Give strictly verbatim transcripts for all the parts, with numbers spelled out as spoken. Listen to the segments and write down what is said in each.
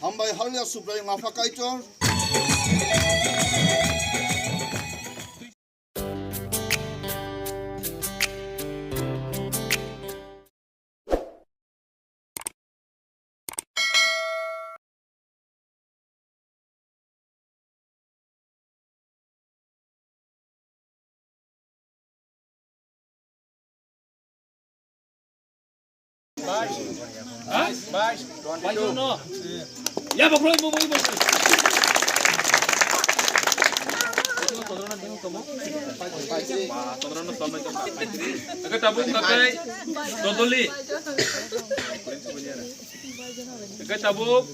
Hambai Harliya Subraiyung Apha Kaitor. Tabuk kakai dodoli. Tabuk.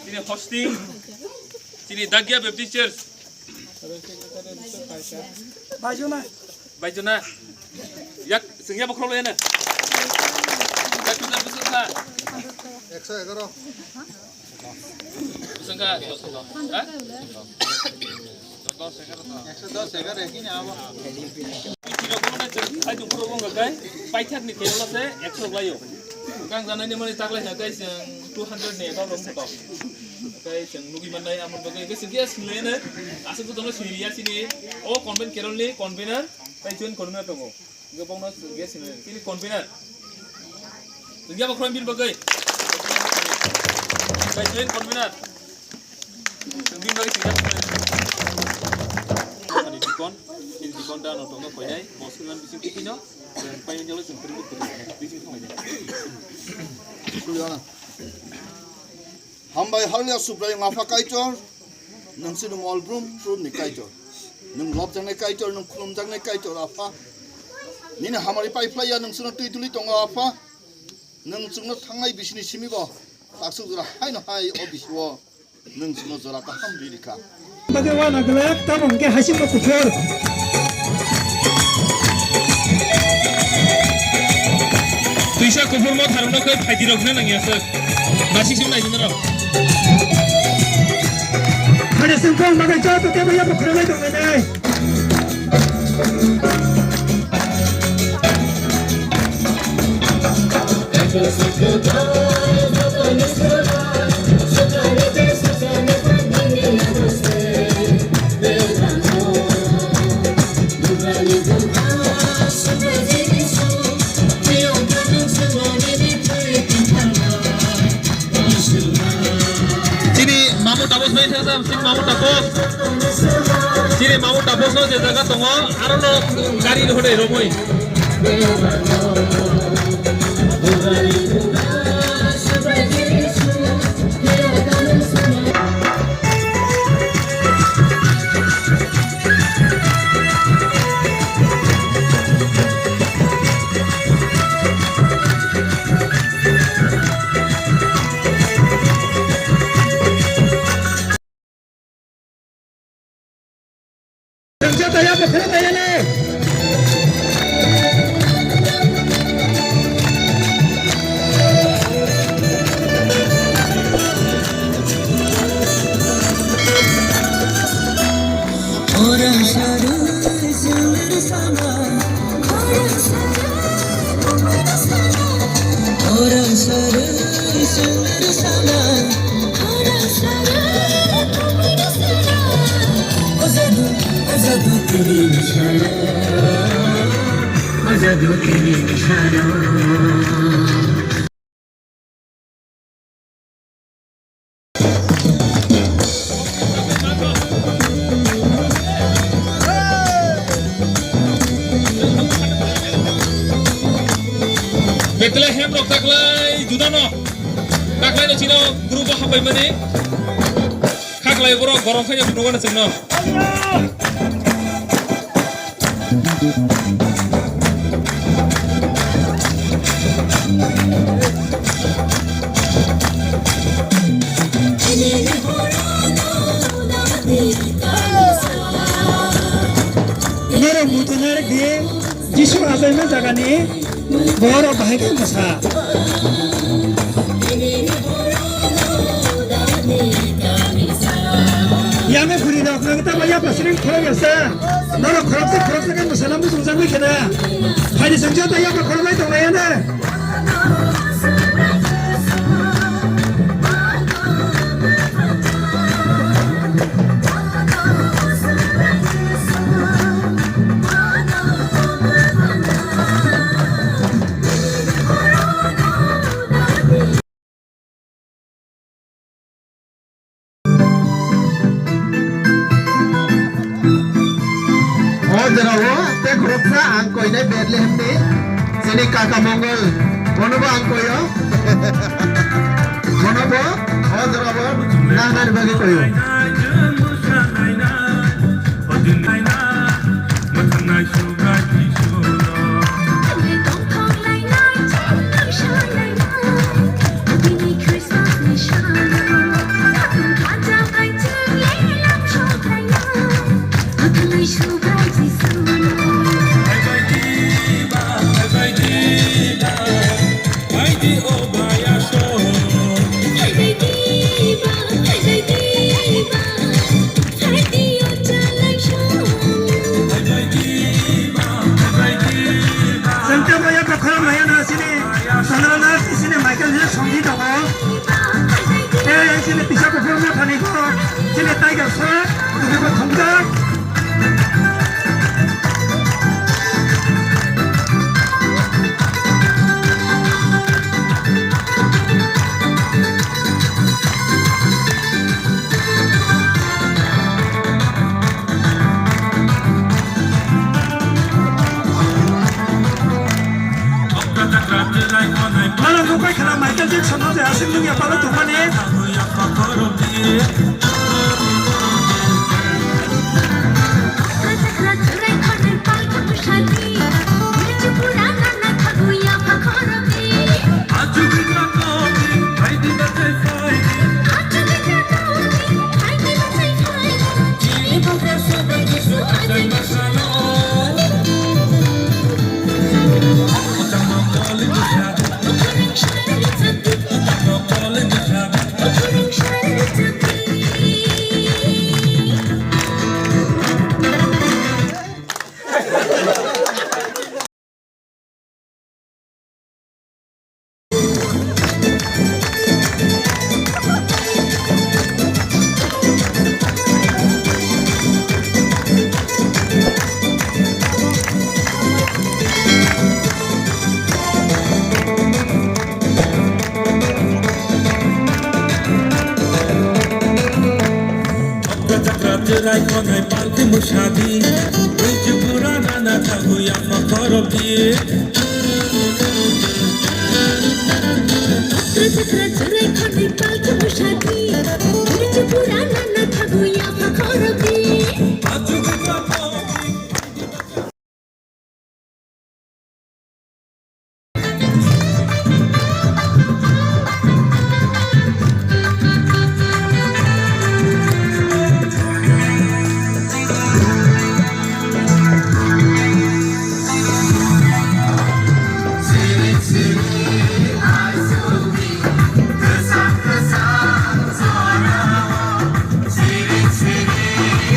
Chini hosting, chini Dagia Baptist Church. Baijuna. Baijuna. Yak, sengya bokhro lo yana. Yak, sengya bokhro lo. Ekso egaroh. Sengya, ha? Ekso dos egaroh, ekini abo. Hai, dungkhro wng kai, paithak ni kelo se ekso layo. Kang janai ni mani taklai na kai, seng two hundred ni eba rong to. Kai seng nugi manai amon bagai, kai seng kia sing lene, asal tu tono sini ya sini. O convent carol ni convener, kai join convener tongo. Gabong no sing kia sini, sini convener. Sing kia bakro ambil bagai. Kai join convener. Sing bin bagai sing kia. Ani dikon, ini dikon da no tongo koyai, bosku lan bising kiti no. Hambai harliya Subraiyung Apha Kaitor, nwng chini mol brum brum ni Kaitor. Nwng lobjaknai Kaitor, nwng khulumjaknai Kaitor Apha. Nini hamari pai phlai ya, nwng chwngno twi tuli tongo Apha. Nwng chwngno thangnai bisini simi bo taksuk jora haino hai o bisio. Nwng chwngno jora kaham ri rikha. Bagwi wana glak, tamo hwnkhe hasingbo kuphur. Twisa kuphurmo tharwngno khe phaidi rok hwnna nangya swk. Nasi sim nai jina rok. Khade sengkong bagwi joto tebo yabo khoroknai tonglainai. Chini mamu tabos bai thangsa, chini mamu tabos. Chini mamu tabos no je jaga tongo, aro no gari no hodai romoi. Bethlehem rok taklai Juda no, taklai no chino group o hapai mani, khaklai borok gorok khaina phunukgana chwngno. Norok muthunai rwdi, Jisu achaima jagani borok bahai khe mwsa. Yame phuri rok nang tamo yapha siring khorok yasa. Norok khorok se khorok se khe mwsana muchung jagwi khena. Phaidi chwng joto yapha khorok bai tonglai ya na. Koinai Bethlehem ni chini kaka Mongol, bono bo ang koyo. Bono bo o jora bo nahnani bagwi koyo. Chwng tei maya bokhorok maya no chini Chandranath, chini Michael je songdi tongo. Tei chini pisa kuphur mothani borok, chini Tiger Shroff, tini bo thumjak. Mano nukha khela Michael Jackson no je aswk nungya palo tongmani. Chakra chwrai khonai palki musadi, bwrwi chukura nana thagu yapha khorokdi. Chakra chakra chwrai khonai palki musadi, bwrwi chukura nana thagu yapha khorokdi. Achu chakra khonai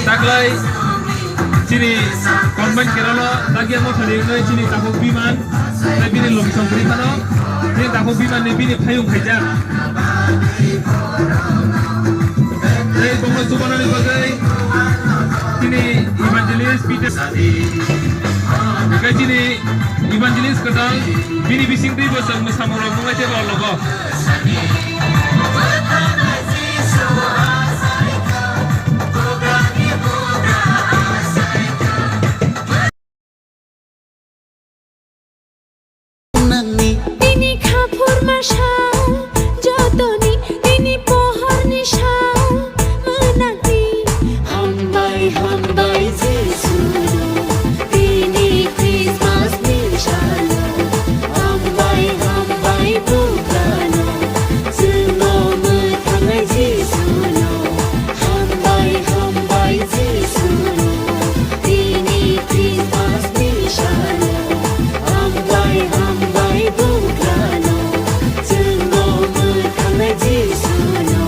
Taklai chini combine Kerala Tagya Mothani wngnai chini tabuk Biman, tei bini lobisong kwrwi phano chini tabuk Biman ni bini phayung khaijak. Tei bomo chubanani bagwi chini evangelist Peter, tei chini evangelist kwtal bini bising twi bwswk mwsamung rok wngnai tei bo logo. Nangni bini kha phurma sa jotoni bini pohorni sa mwnakni. Hambai, hambai, Jisu no, bini Christmas ni salo. Hambai, hambai, bukrano, chwngno mwthangnai Jisu no. Hambai, hambai, Jisu no, bini Christmas ni salo. Hambai, hambai, bukrano, chwngno mwthangnai Jisu no.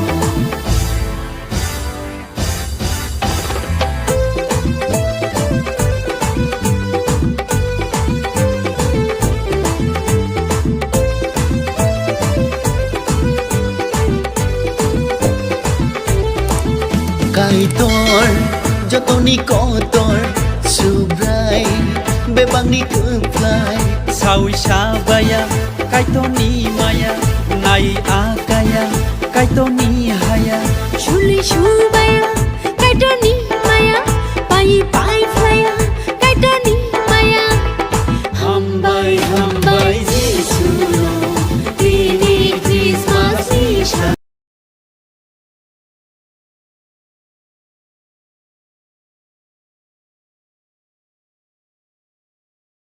Kaitor, jotoni kotor, Subrai, bebakni kwplai. Saui sabaya, Kaitorni maya, nai akaya, Kaitorni haya. Suli subaya,